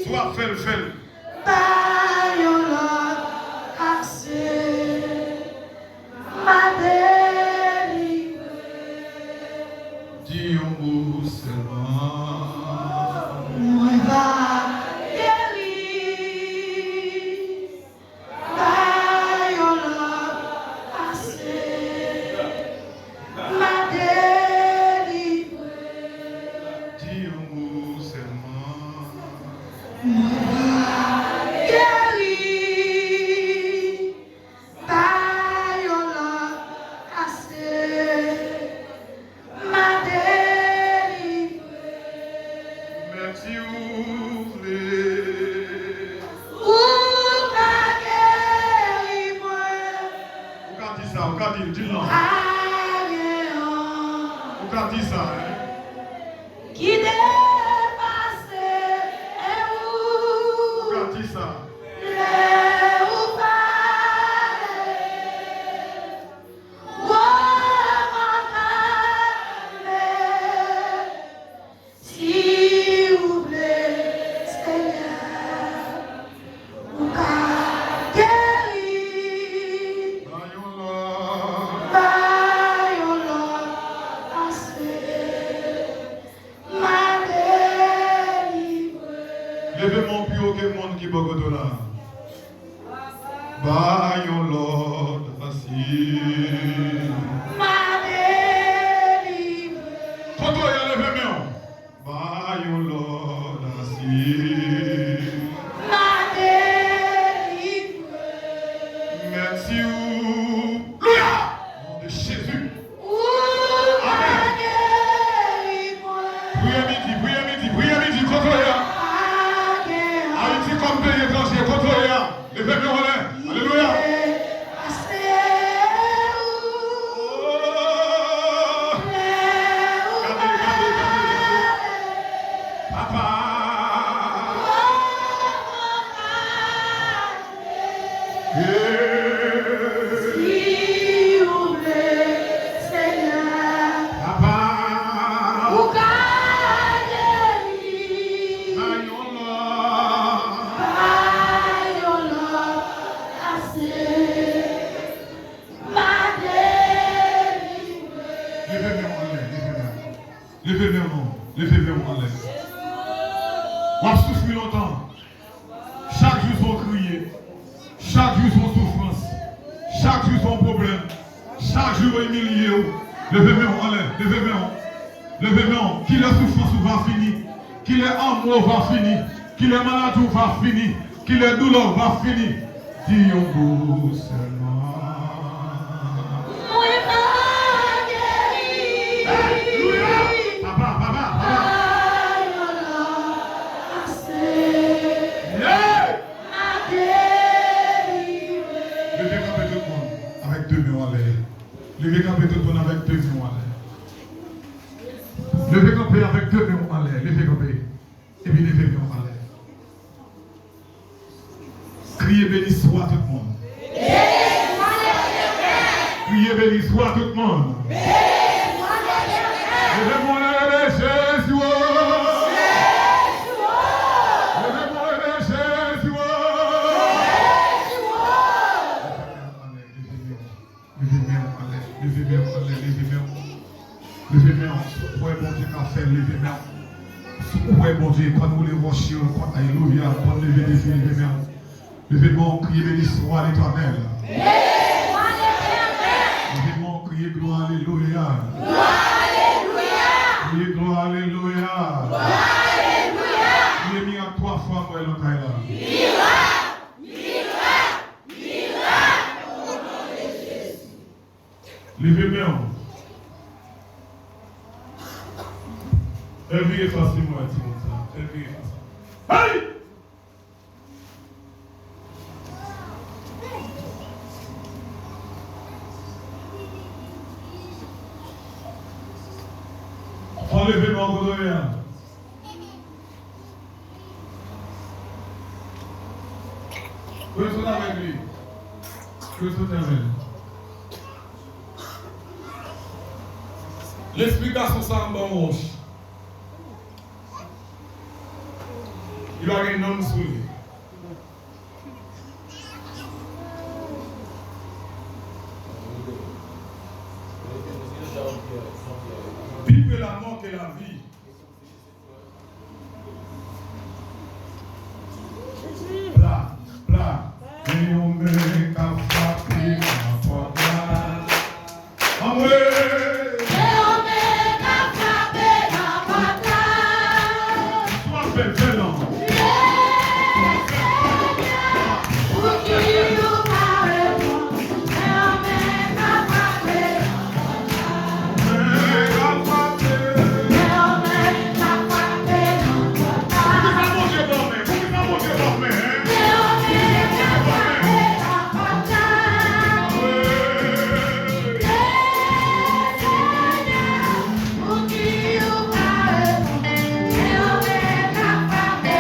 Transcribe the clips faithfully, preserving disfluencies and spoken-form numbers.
W ap fè l, fè l. Pa yon lòt ase, m a delivre. Di yon mo sèlman. Mwen va geri. Pa yon lòt ase, m a delivre. Di yon mo sèlman. Mwen va geri. Pa yon lòt ase, m a delivre. Mèsi ou vle. Ou ka geri mwen. Ou ka di sa, ou ka di l, di l non. Pa gen anyen. Ou ka di sa, hein. Ki depase ou. Ou ka di sa. Lè ou pale. Ou anmwave. Si ou vle, Senyè, ou ka geri. Pa yon lòt. Pa yon lòt ase. M a delivre. Leve men w pi wo ke moun ki bò kote w la. Ba yon lòd asi. M a delivre. Kote w ye, leve men w. Ba yon lòd asi. M a delivre. Mèsi ou. Louya! Non de Jezi. Ou ka geri mwen. Priyè midi, priyè midi, priyè midi, kote w ye a? Ayiti kòm peyi etranje, kote w ye a? Leve men w anlè. Alelouya. Pase ou. Oh. Lè ou pale. Gade, gade, gade, gade. Papa. Si ou vle, Senyè, papa, ou ka geri. Pa yon lòd. Pa yon lòd ase. M a delivre. Leve men w anlè, leve men w. Leve men w non, leve men w anlè. W ap soufri lontan. Chak jou se yon kriye. Chak jou se yon soufrans. Chak jou se yon pwoblèm. Chak jou yo imilye w. Leve men w anlè, leve men w. Leve men w. Kilè soufrans ou va fini? Kilè anmò w va fini? Kilè maladi w va fini? Kilè doulè w va fini? Di yon mo sèlman. Mwen va geri. Alelouya! Papa, papa, papa. Ay, oh Lord, I say, yeah! I delivre. Leve kanpe tout moun avèk de men w anlè. Leve kanpe tout moun avèk de men w anlè. Leve kanpe avèk de men w anlè. Leve kanpe. Epi leve men w anlè. Kriye, beni swa tout moun. Kriye, beni swa tout moun. Leve men w anlè, rele Jezi, oh. Leve men w anlè, rele Jezi, oh. Leve men w anlè, leve men w anlè, leve men w. Leve men w. Si w kwè Bondye ka fè l, leve men w. Si w kwè Bondye konn woule wòch yo, konn, alelouya, konn leve defi, leve men w. Leve men w, kriye, beni swa Letènèl. Leve men w, kriye, glwa, alelouya. Kriye, glwa, alelouya. Kriye mirak twa fwa, mwen nan kay la. Leve men w. Fè l vire fas li mwen, timoun sa. Fè l vire fas li. Hey! Fò w leve men w kote w ye a. Pran sot avèk li. Pran sot avèk li. Lesplikasyon sa a m ban w wòch. Li pa gen nonm sou li. Pli pre lamò ke lavi. Pla, pla. Gen yon men k ap frape nan pòt la. Anmwe! Gen yon men k ap frape nan pòt la. Frape, fè non. Ye, Senyè, pou ki ou pa reponn? Gen yon men k ap frape nan pòt la. Men k ap frape. Gen yon men k ap frape nan pòt la. Poukisa Bondye ba w men? Poukisa Bondye ba w men, en? Gen yon men k ap frape nan pòt la. Wi. Ye, Senyè, pou ki ou pa reponn? Gen yon men k ap frape.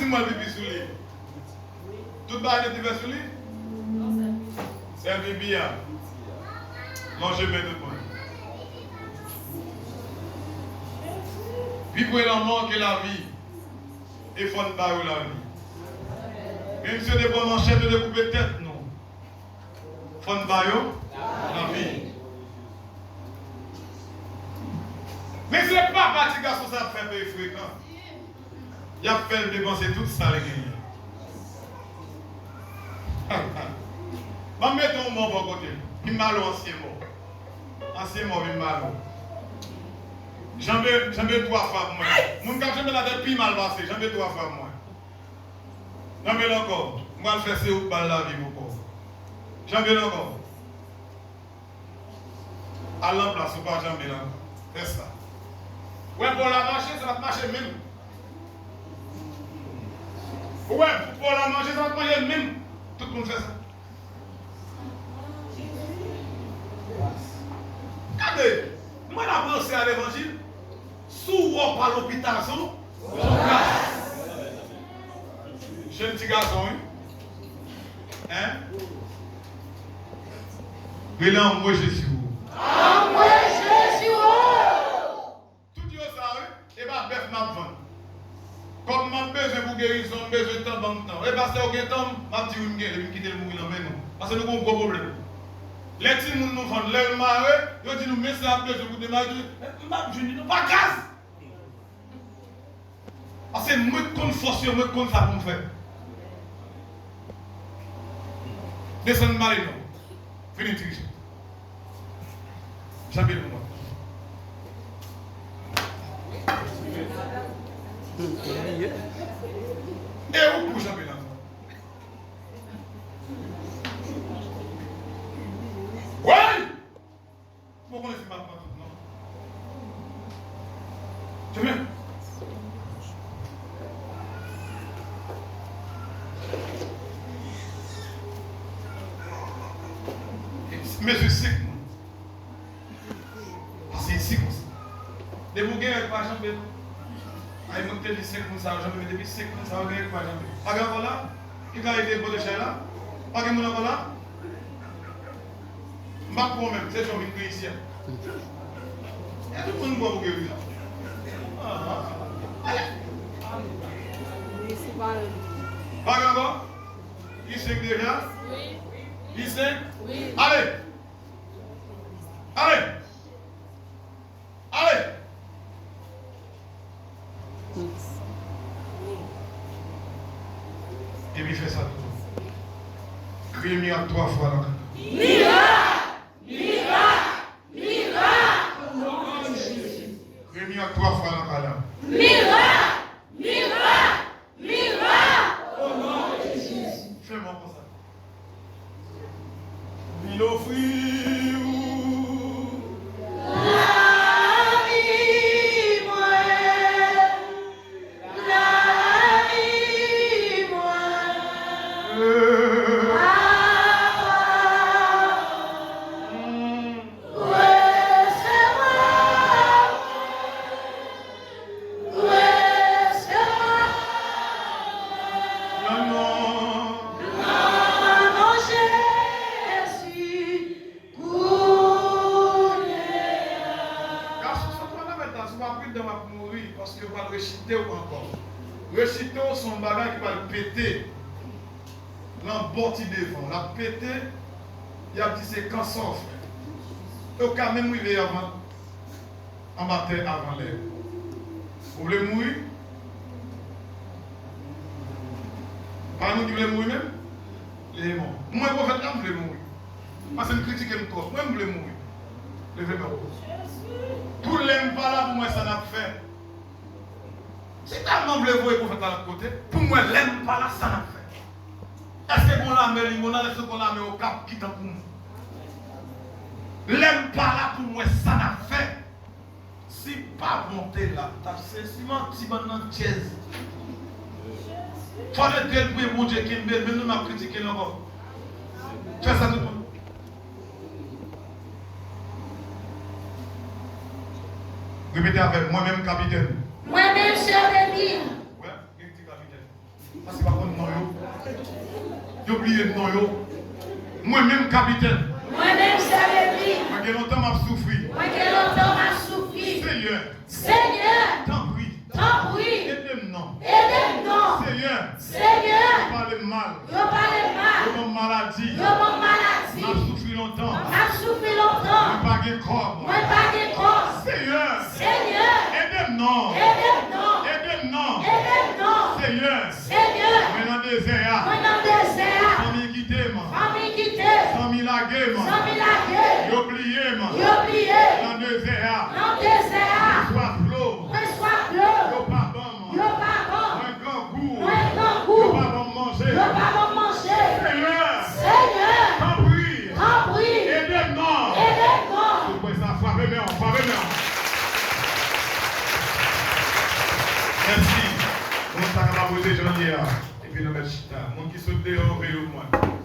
Mwen pipi sou li. Tout bagay nèt li fè sou li. Sèl pipi a. Lonje men tout moun. Pi pre lanmò ke lavi. E fò n ba yo lavi. Menm si yo te pran manchèt, yo te koupe tèt nou. Fò n ba yo lavi. Men se papa ti gason sa ap fè peyi frekan. Y ap fè l depanse tout sa l genyen. Ban m mete yon mò bò kote l. Pi malo ansyen mò. Ansyen mò pi malo. Janbe, janbe twa fwa pou mwen. Moun k ap janbe la tèt pi mal pase. Janbe twa fwa pou mwen. Janbe l ankò. M pral fè se ou k ba l lavi pou kò w. Janbe l ankò. Al nan plas ou pa janbe la. Fè sa. Wè, pou la mache, sa pa t mache menm. Ou wè, pou la manje, sa pa t manje menm. Tout moun fè sa. Gade, mwen la panse a levanjil. Si w wè w pa lopitazon, yon gras. Jèn ti gason, wi. Hein? Rele anmwe Jezi ou. Anmwe Jezi ou. Tout yo sa, wi. E pa bèf m ap vann. Kòb m ap bezwen pou gerizon, m bezwen tan, ban m tan. E pastè, ou gen tan? M ap di wi, m gen, depi m kite l mouri nan men nou. Paske nou gen yon gwo pwoblèm. Lè timoun nou vann, lè l mare, yo di nou, mesye ap bezwen pou demare, m p ap jwenn li non, pa gaz! Paske mwen k konn fòs yo, mwen k konn sa pou m fè. Desann pale non. Vini dirije. Janbe pou mwen. E ou pou janbe la. Woy! Mwen konnen se m ap pran tout non. Tchoumen. Mesye senk moun. Pase isi konsa. Depi w gen règ pa janbe non. Ay, mwen te di senk moun sa yo janbe, men depi senk moun sa yo gen règ pa janbe. Pa gen ankò la? Ki ka ede pote chay la? Pa gen moun ankò la? M pa kwè w menm, se jan w vin gen isi a. E tout moun kwè w gen isi a. Ah, ah. Ale. Pa gen ankò? Li senk deja? Li senk? Ale! Ale! Ale! Epi fè sa tou. Kriye mirak twa fwa nan kay la. Mirak! Mirak! Mirak! Kriye mirak twa fwa nan kay la. Mirak! Mirak! Mirak! O non de Jezi. Fè mò konsa. Vin ofri ou. Lavi mwen, lavi mwen. Papa. Resevwa mwen, resevwa mwen. Nan non. Nan non Jezi, kounye a. Gason, sa pral avèk la, si w pa pridan, w ap mouri, paske yo pral rechite w ankò. Rechite w se yon bagay ki pral pete. Lanbòti devan, l ap pete, y ap di se kansa w fè. Yo ka menm rive anvan, anba tè avan lè. Ou vle mouri? Pa nou ki vle mouri menm? Leve men w. Mwen pwofèt la, m vle mouri. Paske m kritike m twòp. Mwen, m vle mouri. Leve men w. Pou lè m pa la, pou m wè sa n ap fè. Si tèlman vle voye pwofèt la lòt kote, pou m wè lè m pa la, sa n ap fè. Èske gon lame limonad, èske gon lame okap ki tankou m? Lè m pa la pou m wè sa n ap fè. Si pa bon te la, t ap se siman ti bann nan tjèz. Fò n ede l priye Bondye kenbe l, menm nou n ap kritike l ankò. Fè sa tout moun. Repete avè m, mwen menm kapitèn. Mwen menm chèf de mil. Wè, gen ki di kapitèn. Pase pa konn non yo. Yo bliye non yo. Mwen menm kapitèn. Mwen menm chèf de vil. Mwen gen lontan m ap soufri. Mwen gen lontan m ap soufri. Senyè. Senyè. Tanpri. Tanpri. Ede m non. Ede m non. Senyè. Senyè. Yo pale m mal. Yo pale m mal. Yo ban m maladi. Yo ban m maladi. M ap soufri lontan. M ap soufri lontan. Mwen pa gen kòb. Mwen pa gen kòb. Senyè. Senyè. Ede m non. Ede m non. Ede m non. Ede m non. Senyè. Senyè. Mwen nan dezè a. Mwen nan dezè a. Fanmi kite m. Fanmi kite m. Zanmi lage m. Zanmi lage m. Yo bliye m. Yo bliye m. Nan dezè a. Nan dezè a. Mwen swaf dlo. Mwen swaf dlo. Yo pa ban m. Yo pa ban m. Mwen grangou. Mwen grangou. Yo pa ban m manje. Yo pa ban m manje. Senyè. Senyè. Tanpri. Tanpri. Ede m non. Ede m non. Ou kwè sa, frape men w, frape men w. Mèsi. Moun sa kapab rete jan l ye a. Epi nou mèt chita. Moun ki sot deyò, veye yo pou mwen.